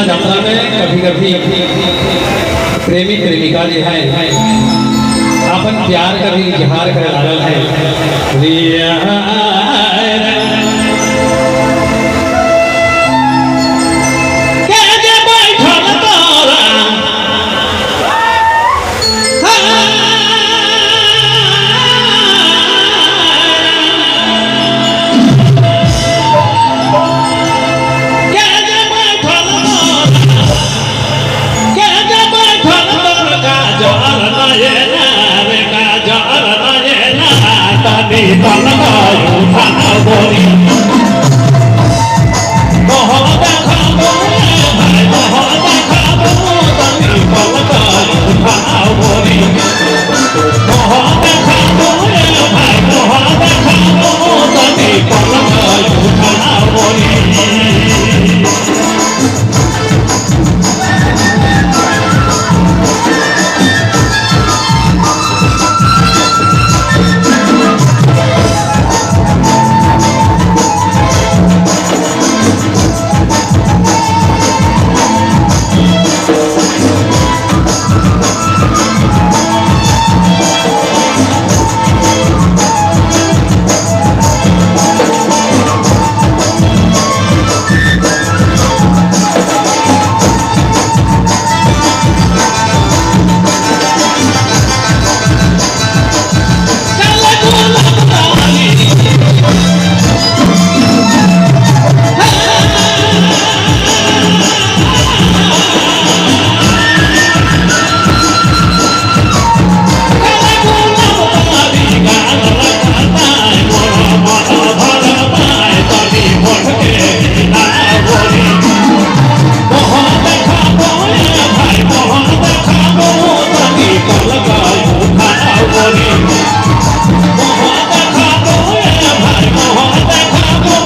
मेला यात्रा में कभी कभी प्रेमी प्रेमिका जो है अपन प्यार का भी इजहार करे लागल है। के जे बैठल तोरा के जे बैठल तोरा के जे बैठल तोरा काजल नयना रे काजल नयना तनी पलकायु थावरी मोह देखाबो भाई मोह देखाबो तनी पलकायु थावरी मोह देखाबो भाई मोह देखाबो तनी पलकायु थावरी। काला गुलाब तारी काला गुलाब तारी गाल लगाताय मोर मन भरमाय तनी होठ के लावरी मोह देखाबो भाई मोह देखाबो तनी पलकायु थावरी मोह देखाबो भाई मोह देखाबो तनी पलकायु थावरी।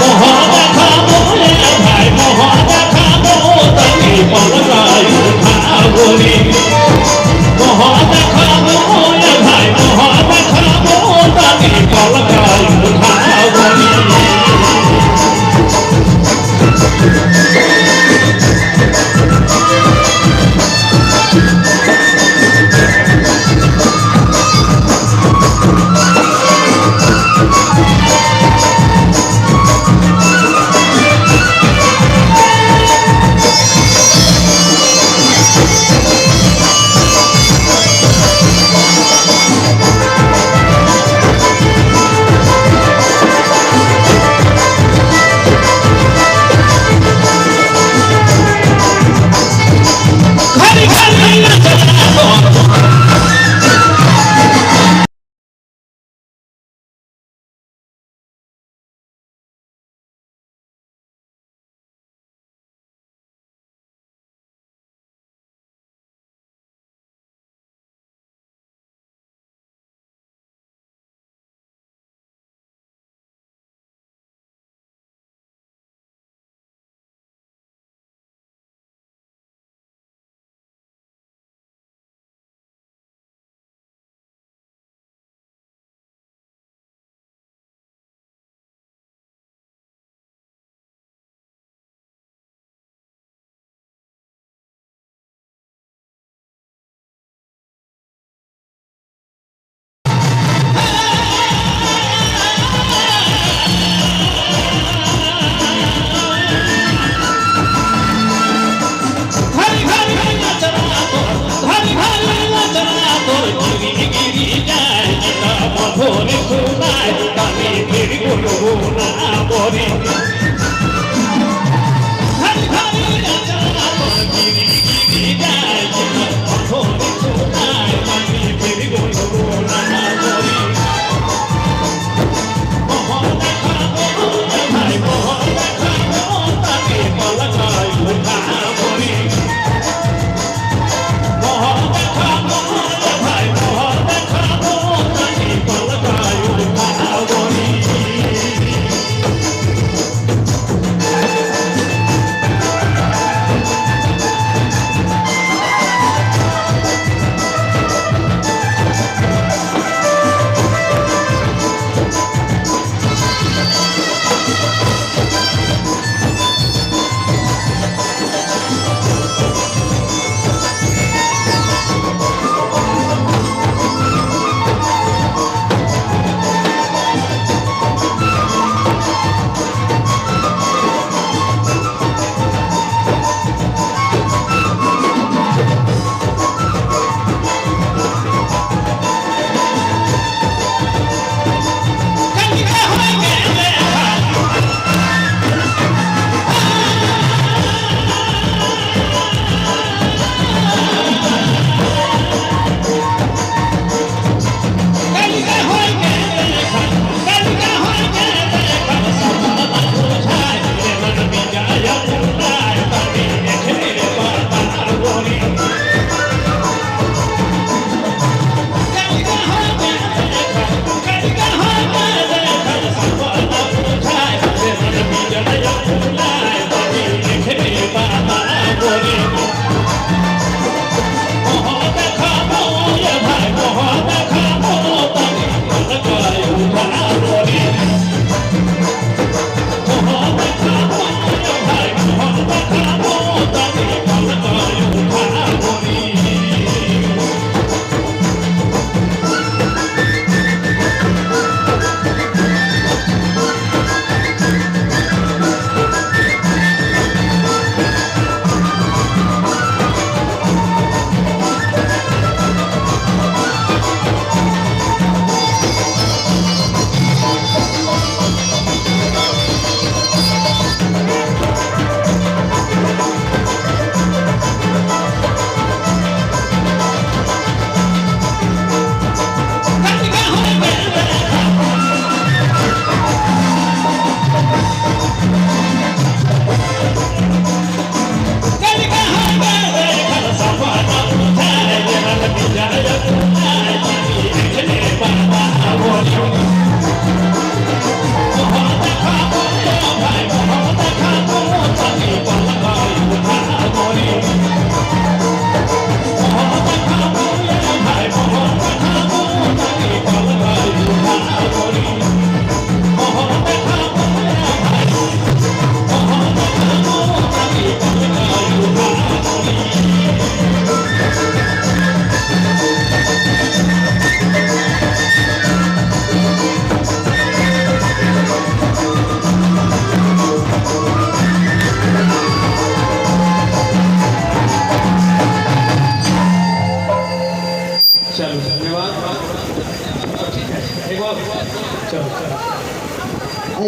মোহ দেখাবো ভাই মোহ দেখাবো তনি পলকায়ু থাবরি মোহ দেখাবো ভাই মোহ দেখাবো তনি পলকায়ু থাবরি।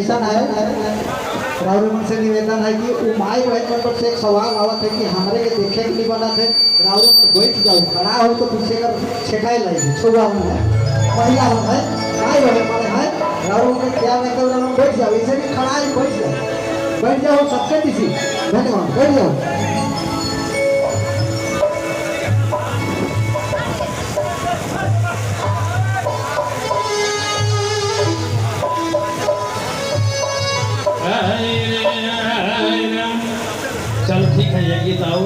ऐसा है, राउर मन से निवेदन है कि वो माई बहन मन पर से एक सवाल आवत है कि हमरे के देखे के नहीं बनत है। राउर मन बैठ जाओ, खड़ा हो तो पीछे कर छेकाए लगे। छुआ मन है, महिला मन है, माई बहन मन है, राउर मन के ख्याल रखते हुए बैठ जाओ। ऐसे भी खड़ा है, बैठ जाओ, बैठ जाओ सबके दिसी। धन्यवाद, बैठ जाओ। चलो ठीक है, ये गीत और।